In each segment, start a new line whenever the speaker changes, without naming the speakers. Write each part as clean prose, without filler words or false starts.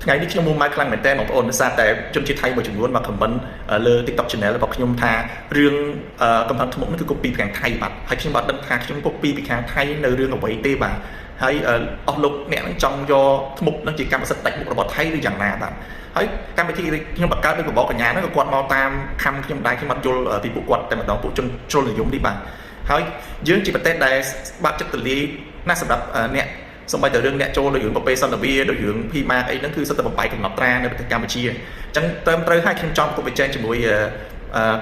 ថ្ងៃនេះខ្ញុំមួម៉ៅខ្លាំងមែនតើបងប្អូនដោយសារតែជនជាតិថៃមួយចំនួនមក comment លើ TikTok Channel របស់ខ្ញុំថារឿងកំហឹងធ្មប់នេះគឺ copy ពីខាងថៃបាទហើយខ្ញុំអត់ដឹងថាខ្ញុំ copy ពីខាងថៃនៅរឿងអ្វីទេបាទហើយអស់លោកអ្នកនឹងចង់យកធ្មប់នឹងជាកម្មសិទ្ធិដាច់មុខរបស់ថៃឬយ៉ាងណាបាទហើយកម្មវិធីខ្ញុំបង្កើតដោយបបកញ្ញាហ្នឹងក៏គាត់មកតាមខំខ្ញុំដែរខ្ញុំអត់យល់ពីពួកគាត់តែម្ដងពួកជនជ្រុលនិយមនេះបាទហើយយើងជាប្រទេសដែលបាក់ចិត្តទលាយណាស់សម្រាប់អ្នកសូម្បីតែរឿងអ្នកចូលដូចរឿងប្រពៃសន្តិវិដូចរឿងភីម៉ាអីហ្នឹងគឺសិតតែបំបែកកំណត់ត្រានៅប្រទេសកម្ពុជាអញ្ចឹងត្រឹមត្រូវហើយខ្ញុំចង់ប្រកបប្រជែងជាមួយ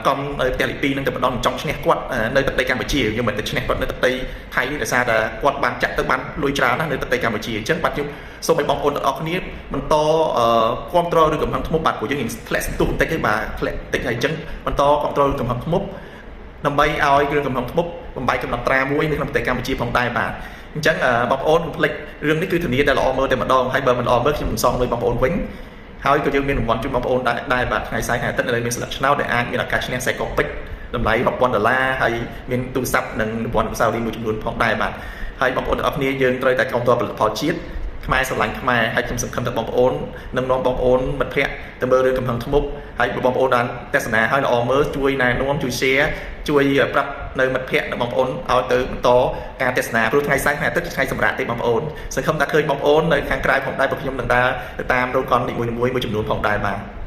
កំនៅផ្ទះលី2នឹងតែម្ដងចង់ឈ្នះគាត់នៅទឹកដីកម្ពុជាយើងមិនទៅឈ្នះគាត់នៅទឹកដីថៃនេះដោយសារតែគាត់បានចាក់ទៅបានលុយច្រើនណាស់នៅទឹកដីកម្ពុជាអញ្ចឹងបាទខ្ញុំសូមឲ្យបងប្អូនទាំងអស់គ្នាបន្តគ្រប់គ្រងឬកំហឹងធ្មប់បាទព្រោះយើងធ្លាក់សន្ទុះបន្តិចទេបាទធ្លាក់តិចហើយអញ្ចឹងបន្តគ្រប់គ្រងកំហឹងធ្មប់ដើម្បីឲ្យគ្រឿងកំហឹងធ្មប់បំបែកកំណត់ត្រាមួយនៅក្នុងប្រទេសកម្ពុជាផងដែរបាទអញ្ចឹងបងប្អូនកុំភ្លេចរឿងនេះគឺធានាតែល្អមើលតែម្ដងហើយបើមិនល្អមើលខ្ញុំមិនសងលុយបងប្អូនវិញហើយក៏យើងមានរង្វាន់ជូនបងប្អូនដែរបាទថ្ងៃសៅរ៍ថ្ងៃអាទិត្យនៅមានស្លឹកឆ្នោតដែលអាចមានឱកាសឈ្នះខ្សែកពេជ្រតម្លៃរាប់ពាន់ដុល្លារហើយមានទូរស័ព្ទនិងរង្វាន់អនុស្សាវរីយ៍មួយចំនួនផងដែរបាទហើយបងប្អូនទាំងអស់គ្នាយើងត្រូវតែគាំទ្រផលិតផលជាតិខ្មែរស្រឡាញ់ខ្មែរហើយខ្ញុំសង្ឃឹមថាបងប្អូននឹងនាំបងប្អូនមិត្តភ័ក្តិទៅមើលរឿងកំហឹងធ្មប់ហើយបងប្អូនបានទស្សនាហើយល្អមើលជួយណែនាំជួយ share ជួយប្រាប់នៅមិត្តភ័ក្តិនិងបងប្អូនឲ្យទៅបន្តការទស្សនាព្រោះថ្ងៃសៅរ៍ថ្ងៃអាទិត្យជាថ្ងៃសម្រាកទេបងប្អូនសង្ឃឹមថាឃើញបងប្អូននៅខាងក្រៅផងដែរព្រោះខ្ញុំនឹងដើរទៅតាមរោងកុននីមួយៗមួយចំនួនផងដែរបាទ។